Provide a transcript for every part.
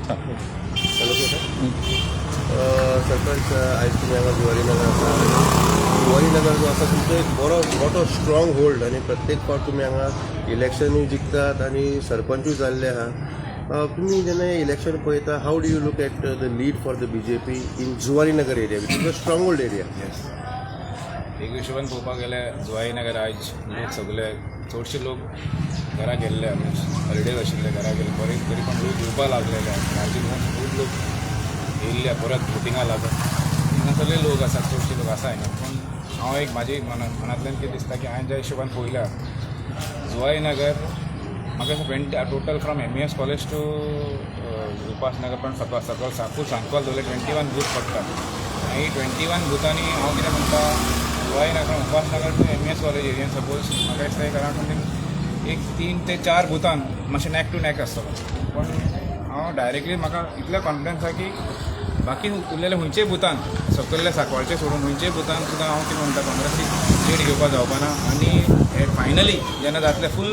चालू केलं? सरपंच, आयज तुमी हांगा जुवारी नगर आसा. जुवारी नगर जो आसा तुमचो एक बरो मोठो स्ट्रॉंग होल्ड आनी प्रत्येक फावट तुमी हांगा इलेक्शनूय जिखतात आनी सरपंचूय जाल्ले आहा. तुमी जेन्ना इलेक्शन पळयता, how do you look at the lead for the BJP in Zuarinagar area, which is a stronghold area? Yes, एक हिशोबान पळोवपाक गेल्यार जुवारी नगर आयज लोक सगळे, चडशे लोक घरा गेल्ले, हॉलिडेज आशिल्ले, घरा गेले. बरे तरी पण लोक येवपाक लागलेले. आयज खूब लोक येयल्ले परत वोटिंगा लागून. हिंगा सगळे लोक आसात, चडशे लोक आसा हिंगा. पूण हांव एक म्हाजी मनांतल्यान कितें दिसता की हांवें ज्या हिशोबान पळयल्या जुवारी नगर, म्हाका दिसता 20 total from MES College to Upasnagar पण सकल सकल साकूर सांकवाल दवरले, 21 बूथ पडटा. आनी 21 बुथांनी हांव कितें म्हणटा, Zuari Nagar, Upasnagar to MES college एरियन सपोज म्हाका दिसता एक अरावंड समथींग एक तीन ते चार बुथान मातशें नॅक टू नॅक आसतलो. पूण हांव डायरेक्टली म्हाका इतलो कॉन्फिडन्स आसा की बाकी उरलेले खंयचेय बुथान, सकयल्ले सांकवाळचे सोडून खंयचेय बुथान सुद्दां हांव कितें म्हणटा, काँग्रेसीक लीड घेवपाक जावपाना. आनी हे फायनली जेन्ना जातले, फूल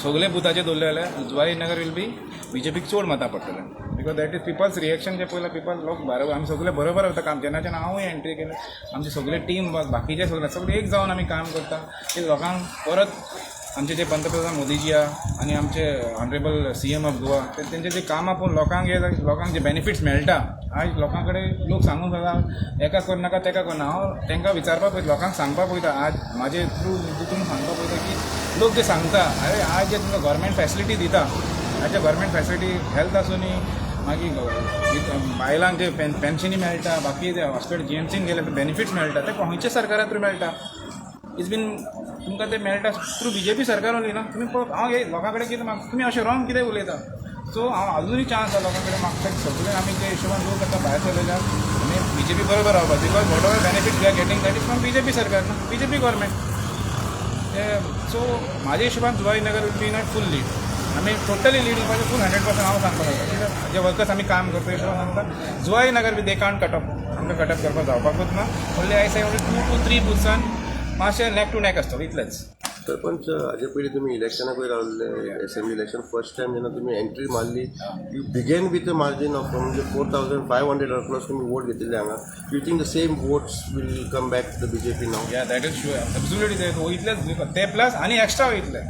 सगळे बुथाचे दवरले जाल्यार जुवारी नगर will be बीजेपीक चड मतां पडटले, because that is people's reaction. जे पयलें पिपल लोक बरोबर, आमी सगळे बरोबर वता काम. जेन्नाच्यान हांवूय एंट्री केलें, आमची सगळे टीम, बाकीचे सगळे सगळे एक जावन आमी काम करता की लोकांक परत आमचे जे पंतप्रधान मोदीजी आहा आनी आमचे ऑनरेबल सीएम ऑफ गोवा, ते तेंचे जे कामां पळोवन लोकांक हे लोकांक जे बेनिफिट्स मेळटा, आयज लोकां कडेन लोक सांगूंक जाता, एका करनाका, तेका करना. हांव तांकां विचारपाक पळयता, लोकांक सांगपाक पळयता, आज म्हाजे थ्रू तुमी सांगपाक पळयता की लोक जे सांगता, अरे आज जे तुमकां गव्हर्मेंट फॅसिलिटी दिता, आज जे गव्हर्मेंट फॅसिलिटी हेल्थ आसूनी, मागीर बायलांक जे पेन्शनी मेळटा, बाकी जे हॉस्पिटल जीएमसीन गेले बेनिफिट्स मेळटा, ते खंयच्या सरकारा थ्रू मेळटा? It's been तुमकां ते मेळटा थ्रू बीजेपी सरकार ओनली ना. तुमी पळोवप, हांव हे लोकां कडेन कितें माग, तुमी अशें रॉंग कितें उलयता? सो हांव अजुनूय चान्स आसा लोकां कडेन मागता की सगळे आमी जे हिशोबान लोक आतां भायर सरलेले आहा, आमी बीजेपी बरोबर रावपाक, because whatever benefit we are getting, that is from BJP सरकार ना, बीजेपी गव्हर्मेंट. ते सो म्हाज्या हिशोबान Zuari Nagar will be not full lead. आमी टोटली लीड दिवपाचें फूल 100% हांव सांगपाक शकता, कित्याक जे वर्कर्स आमी काम करता हिशोबान सांगता, जुवारी नगर बी दे कांट कट ऑफ. आमकां कट ऑफ करपाक जावपाकूच ना. Only I say only two to three बुथसान मातशें नॅक टू नॅक आसतलो, इतलेंच. सरपंच, हाजे पयलीं तुमी इलेक्शनाकूय रावल्ले, assembly election. First time जेन्ना तुमी एंट्री मारली, you began with a margin of म्हणजे 4500 plus तुमी वोट घेतिल्ले हांगा. You think the same votes will come back the BJP now? Yeah, that is sure, absolutely. ते वयतलेच ते, प्लस आनी एक्स्ट्रा वयतले,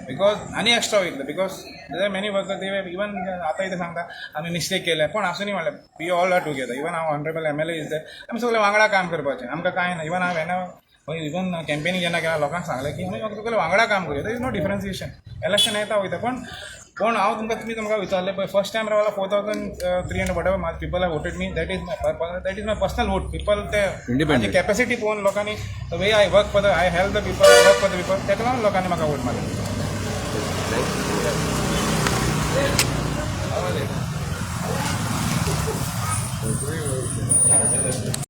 because आनी एक्स्ट्रा वयतले, because there many worker, ते इवन आतां कितें सांगता, आमी मिस्टेक केल्या. पूण आसूनी म्हणल्यार we all are together. Even हांव ऑनरेबल एमएलए is there, आमी सगळे वांगडा काम करपाचें, आमकां कांय ना. इवन हांव येना, इवन कॅम्पेनिंग जेन्ना केला, लोकांक सांगलें की आमी सगळे वांगडा काम करुया. There is no differentiation. Election येता वयता. पण पूण हांव तुमकां, तुमी तुमकां विचारलें पळय, फर्स्ट टायम रावला, 4300 whatever my people have voted me, that is my personal vote. People ते Independent. Capacity पळोवन लोकांनी, the way I work for the, I help the people, I work for the people, ताका लागून लोकांनी म्हाका vote मारले.